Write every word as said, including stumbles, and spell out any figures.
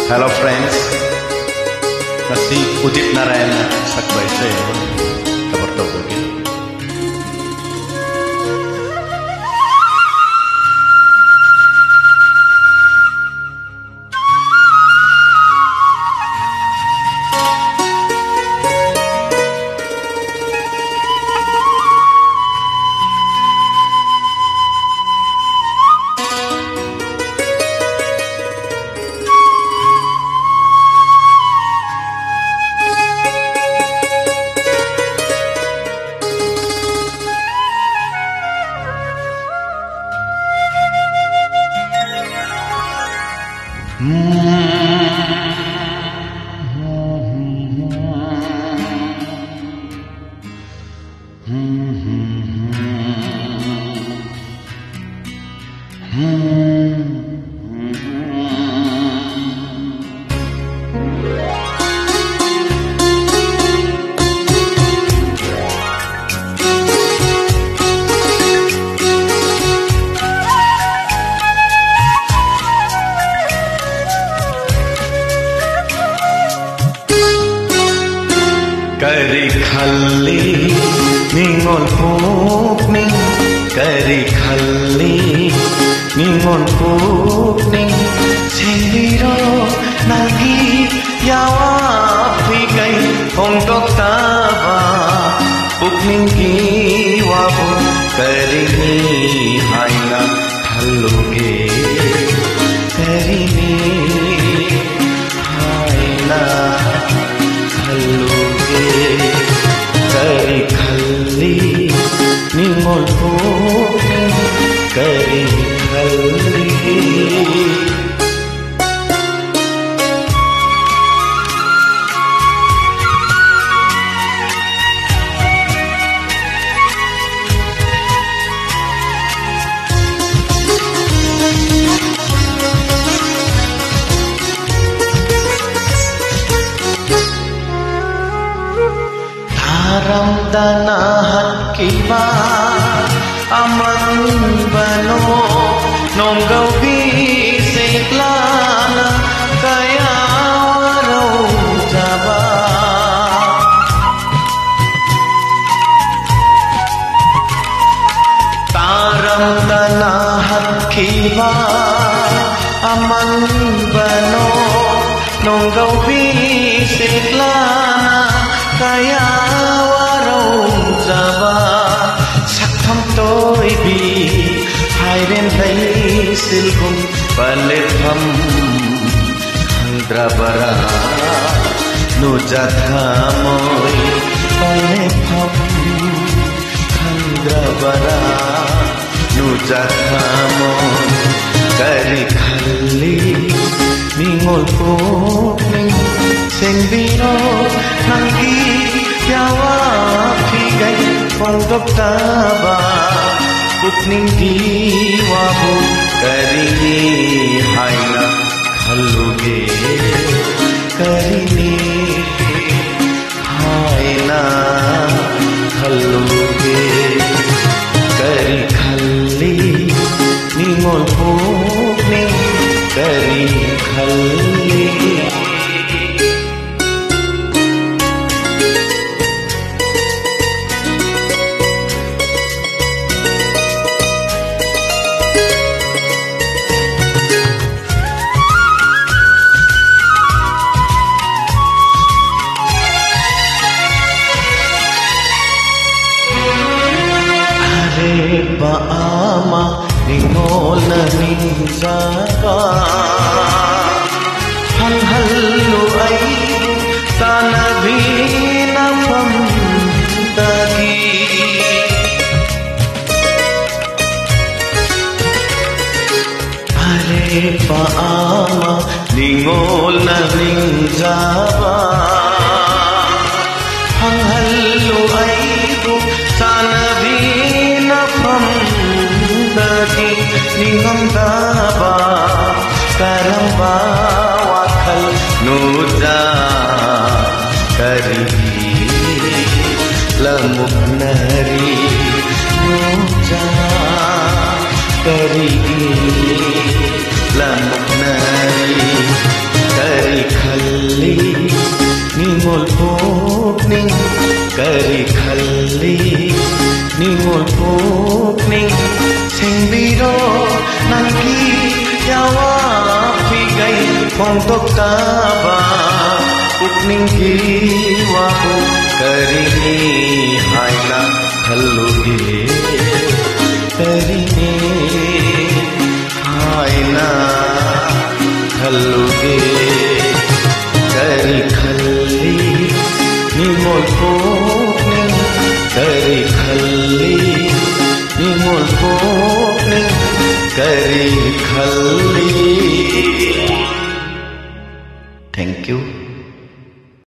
Hello friends, ꯉꯁꯤ ꯎꯗꯤꯠ ꯅꯥꯔꯥꯌꯟꯅ ꯁꯛꯄ ꯏꯁꯩ ꯑꯃ cover ꯇꯧꯖꯒꯦ꯫ ꯀꯔꯤ ꯈꯜꯂꯤ ꯅꯤꯡꯉꯣꯜ ꯄꯨꯛꯅꯤꯡ, ꯀꯔꯤ ꯈꯜꯂꯤ ꯅꯤꯡꯉꯣꯜ ꯄꯨꯛꯅꯤꯡ? ꯁꯦꯡꯕꯤꯔꯣ ꯅꯪꯒꯤ ꯌꯥꯋꯥ ꯐꯤꯀꯩ ꯐꯣꯡꯗꯣꯛꯇꯕ ꯄꯨꯛꯅꯤꯡꯒꯤ ꯋꯥꯕꯨ ꯀꯔꯤꯅꯤ ꯍꯥꯏꯅ ꯈꯜꯂꯨꯒꯦ, ꯀꯔꯤꯅꯤ ꯍꯥꯏꯅ ꯈꯜꯂꯨꯒꯦ꯫ ꯀꯔꯤ ꯈꯜꯂꯤ ꯅꯤꯡꯉꯣꯜ ꯄꯨꯛꯅꯤꯡ, ꯀꯔꯤ ꯈꯜꯂꯤ? ꯊꯥꯔꯝꯗꯅ ꯍꯠꯈꯤꯕ ꯑꯃꯟꯕꯅꯣ, ꯅꯣꯡꯒꯧꯕꯤ ꯁꯤꯛꯂꯥꯅ ꯀꯌꯥ Mangbano nonggaubi siklana kaya warau jaba saktham toibi hairen dai silgum paletham khandrabara nujathamoi paletham khandrabara nujathamoi kari khalli ningol pukni sengbiro nanggi yawa pigai pondoptaba pukning diwabu karini haina khaluge karini haina khaluge kari khalli ningol pukni kari khalli. Arepa ama ningolna ningjaba hanghallu aibu sana vina pamdagi. Arepa ama ningolna ningjaba hanghallu aibu sana vina pamdagi ningamdaba karamba wakhal nuja kari lamuknari nuja kari lamuknari kari khalli ningol pukni kari khalli ningol pukni sengbiro nanggi yawa ꯇꯣꯛꯇꯥꯕ ꯄꯨꯛꯅꯤꯡꯒꯤ ꯋꯥꯕꯨ ꯀꯔꯤꯅꯤ ꯍꯥꯏꯅ ꯈꯜꯂꯨꯒꯦ, ꯀꯔꯤꯅꯤ ꯍꯥꯏꯅ ꯈꯜꯂꯨꯒꯦ, ꯀꯔꯤ ꯈꯜꯂꯤ ꯅꯤꯡꯉꯣꯜ ꯄꯨꯛꯅꯤꯡ, ꯀꯔꯤ ꯈꯜꯂꯤ ꯅꯤꯡꯉꯣꯜ ꯄꯨꯛꯅꯤꯡ, ꯀꯔꯤ ꯈꯜꯂꯤ꯫ Thank you.